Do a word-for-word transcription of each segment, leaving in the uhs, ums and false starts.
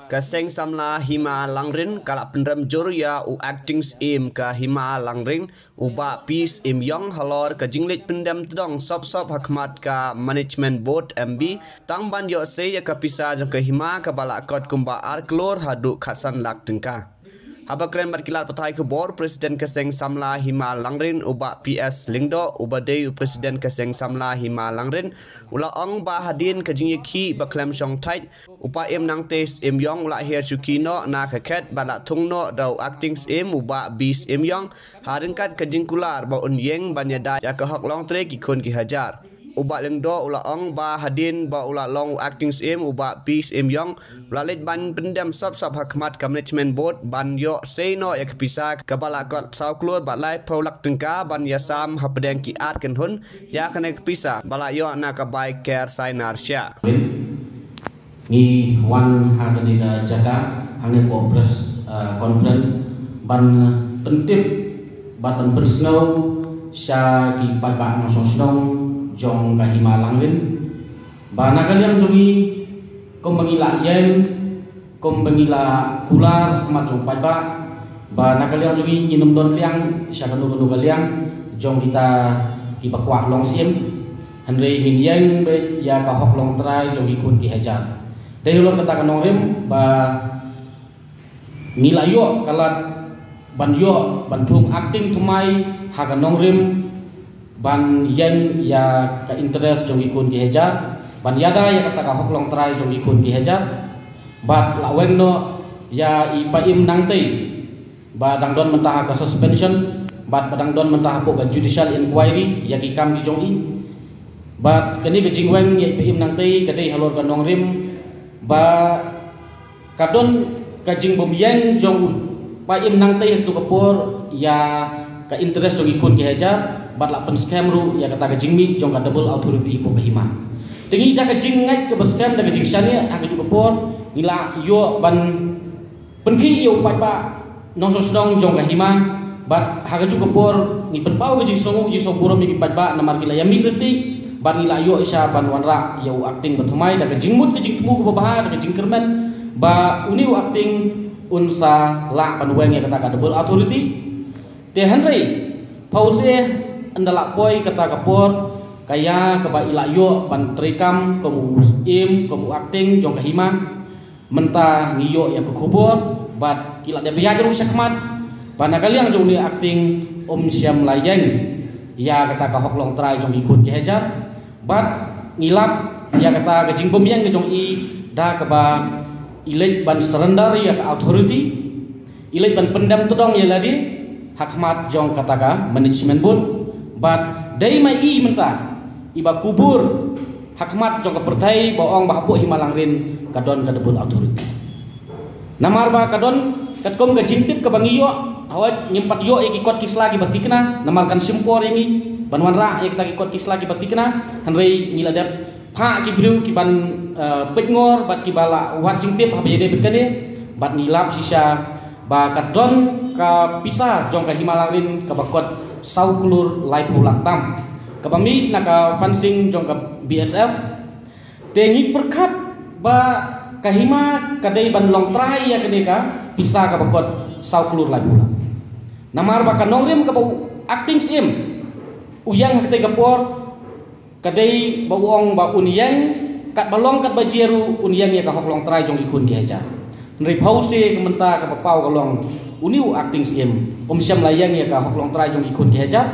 Ka Seng Samla Hima Langrin ka la pynrem jur ïa u Acting Syiem ka Hima Langrin, u Bah P Syiem Ïong, halor ka jingleit pyndem tdong sop sop ha khmat ka Management Board M B, tang ban ïoh sei ïa ka pisa jong ka hima kaba la kot kumba ar klur haduh khatsan lak tyngka. Haba kren bad ki lad pathai khubor, President ka Seng Samla Hima Langrin, u Bah P S Lyngdoh, uba dei u President ka Seng Samla Hima Langrin, u la ong ba hadien ka jingïakhih ba khlem shong thait, u Paiem Nangtei Syiem Ïong u la hiar shuki noh na ka khet bad la thung noh da u Acting Syiem, u Bah B Syiem Ïong, ha ryngkat ka jingkular ba un ïeng ban ïada ïa ka hok longtrei ki khun ki hajar. U Bah Lyngdoh u la ong ba hadien ba u la long u Acting Syiem, u Bah P Syiem Ïong u la leit ban pyndem sop sop ha khmat ka Management Board ban ïoh sei noh ïa ka pisa kaba la kot saw klur bad laiphew lak tyngka ban ïasam hapdeng ki ar kynhun ïa kane ka pisa ba la ïoh na ka bai Care Sainar Shia. Ngi wan ha kane ka jaka, hangne hapoh press, eh, conference, ban pyntip bad ban pynsngew sha ki paidbah nongshong shnong jong ka Hima Langrin ba na ka liang jong ngi, kumba ngi la ïeng, kumba ngi la kular ha khmat jong paidbah, ba na ka liang jong ngi ngin ym don liang sha kano kano ka liang jong kita kiba kwah long syiem. Hynrei ngin ïeng beit ïa ka hok longtrai jong ki khun ki hajar. Dei halor kata ka nongrim ba ngi la ïoh ka lad ban ïoh ban thung acting thymmai ha ka nongrim ban ïeng ïa ka interest jong ki khun ki hajar, ban ïada ïa kata ka hok longtrai jong ki khun ki hajar. Bad la weng noh ïa i Paiem Nangtei ba dang don mynta ha ka suspension, bad ba dang don mynta hapoh ka judicial inquiry ïa ki kam ki jong i. Bad kane ka jingweng ïa i Paiem Nangtei ka dei halor ka nongrim ba ka don ka jingbymïeng jong u Paiem Nangtei ha kato ka por ïa ka interest jong ki khun ki hajar, bad la pynskhem ruh ïa kata ka jingmih jong ka double authority hapoh ka hima. Te ngi da ka jingngeit kaba skhem, da ka jingshaniah, ha kajuh ka por ngi la ïoh ban pynkhih ïa u paidbah nongshong shnong jong ka hima, bad ha kajuh ka por ngi pynpaw ka jingsngewnguh jingsngewburom ïa ki paidbah namar ki la ïamih ryntih, bad ngi la ïoh shisha ban wanrah ïa u acting ba thymmai da ka jingmut ka jingthmu kaba bha, da ka jingkyrmen ba une u acting un sa lah ban weng ïa kata ka double authority. Te hynrei phewse ynda la poi kata ka por, ka ïa kaba i la ïoh ban treikam kum u syiem, kum u acting jong ka hima. Mynta ngi ïoh ïa ka khubor bad ki la dep ïaid ruh shakhmat ba na ka liang jong une u acting um shym la ïeng ïa kata ka hok longtrai jong ki khun ki hajar. Bad ngi lap ïa kata ka jingbymïeng ka jong i da kaba i leit ban surrender ïa ka authority, i leit ban pyndem tdong ïa lade ha khmat jong kata ka management board. Bad dei ma i mynta iba kubur ha khmat jong ka pyrthei ba ong ba hapoh Hima Langrin ka don ka double authority. Namar ba ka don katkum ka jingtip kaba ngi ïoh, hawai ngim pat ïoh ïa ki kot ki sla kiba thikna namar kan shim por ïa ngi ban wanrah ïa kita ki kot ki sla kiba thikna. Hynrei ngi la dep phah ki briew kiban, eh, peit ngor bad kiba la wad jingtip haba ïadei bad kane. Bad ngi lap shisha ba ka don ka pisa jong ka Hima Langrin kaba kot saw klur laiphew lak tam kaba mih na ka fencing jong ka B S F. Te ngi pyrkhat ba ka hima ka dei ban longtrai ïa kane ka pisa kaba kot saw klur laiphew lak. Namar ba ka nongrim kaba u acting syiem u ïeng ha katei ka por ka dei ba u ong ba un ïeng katba long katba jia ruh un ïeng ïa ka hok longtrai jong ki khun ki hajar. Hynrei phewse ka mynta kaba paw ka long une u acting syiem um shym la ïeng ïa ka hok longtrai jong ki khun ki hajar.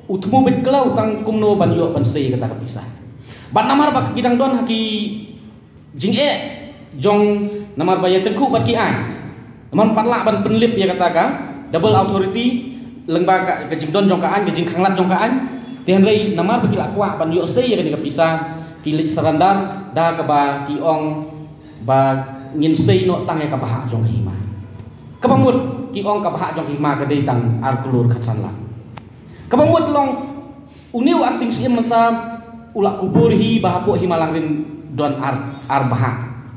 U thmu beit khlaw tang kumno ban ïoh ban sei kata ka pisa. Bad namar ba ki dang don ha ki jingeh jong namar ba ïa tyngkhuh bad ki aiñ. Namar pat lah ban pynlip ïa kata ka double authority lyngba ka, ka jingdon jong ka aiñ, ka jingkhanglad jong ka aiñ. Te hynrei namar ba ki la kwah ban ïoh sei ïa kane ka pisa, ki leit surrender da kaba ki ong ba ngin sei noh tang ïa ka bhah jong ka hima. Kaba mut ki ong ka bhah jong ka hima ka dei tang ar klur khatsan lak. Kaba mut long une u acting syiem mynta u la kubur hi ba hapoh Hima Langrin don ar, ar bhah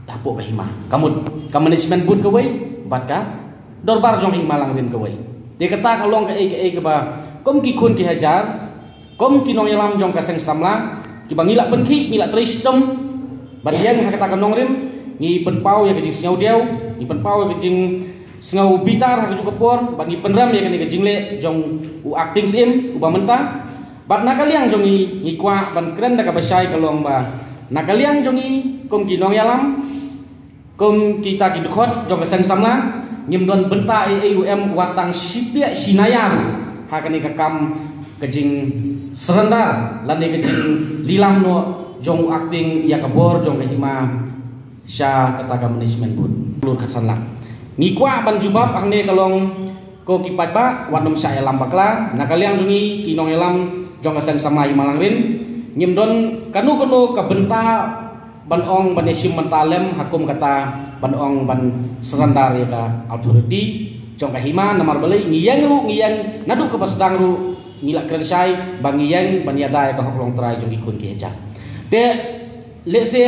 hapoh ka hima. Ka mut ka management board kawei bad ka dorbar jong Hima Langrin kawei. Te kata ka long kaei kaei kaba kum ki khun ki hajar, kum ki nongïalam jong ka seng samla kiba ngi la pynkhih, ngi la trei shitom ban ïeng ha kata ka nongrim, Ngi pynpaw ïa ka jingsngewdiaw, ngi pynpaw ïa ka jingsngew bitar ha kajuh ka por, bad ngi pynrem ïa kane ka jingleh jong u acting syiem uba mynta. Bad na ka liang jong ngi, ngi kwah ban kren da kaba shai ka long ba na ka liang jong ngi, kum ki nongïalam, kum kita ki dkhot jong ka seng samla, ngim don bynta ei ei ruh em, wat tang shi pliah shi naïa ruh ha kane ka kam, ka jingsurrender lane ka jinglilam noh jong u acting ïa ka bor jong ka hima sha kata ka management board. Klur khatsan lak. Ngi kwah ban jubab hangne ka long, ko ki paidbah, wat nym shah ïalam bakla. Na ka liang jong ngi ki nongïalam jong ka seng samla Hima Langrin, ngim don kano kano ka bynta ban ong ban ïashim bynta lem ha kum kata ban ong ban surrender ïa ka authority jong ka hima. Namar balei, ngi ïeng ruh, ngi ïeng naduh kaba sdang ruh, ngi la kren shai ba ngi ïeng ban ïada ïa ka hok longtrai jong ki khun ki hajar. Te lehse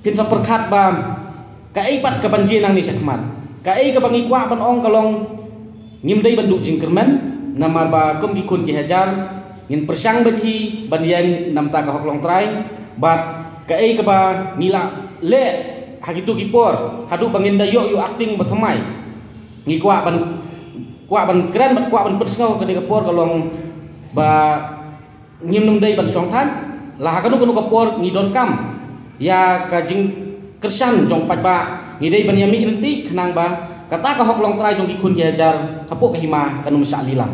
phin sa pyrkhat ba kaei pat kaban jia nangne shakhmat. Kaei kaba ngi kwah ban ong ka long, ngim dei ban duh jingkyrmen, namar ba kum ki khun ki hajar ngin pyrshang beit hi ban ïeng namar ka hok longtrai. Bad kaei kaba ngi la leh ha kito ki por, haduh ba ngin da ïoh ïa u acting ba thymmai, ngi kwah ban, kwah ban kren bad kwah ban pynsngew ha kane ka por ka long ba ngim nym dei ban shongthait. La ha kano kano ka por ngi donkam ïa ka jingkyrshan jong paidbah, ngi dei ban ïamih ryntih khnang ba kata ka hok longtrai jong ki khun ki hajar hapoh ka hima kan nym shah lilam.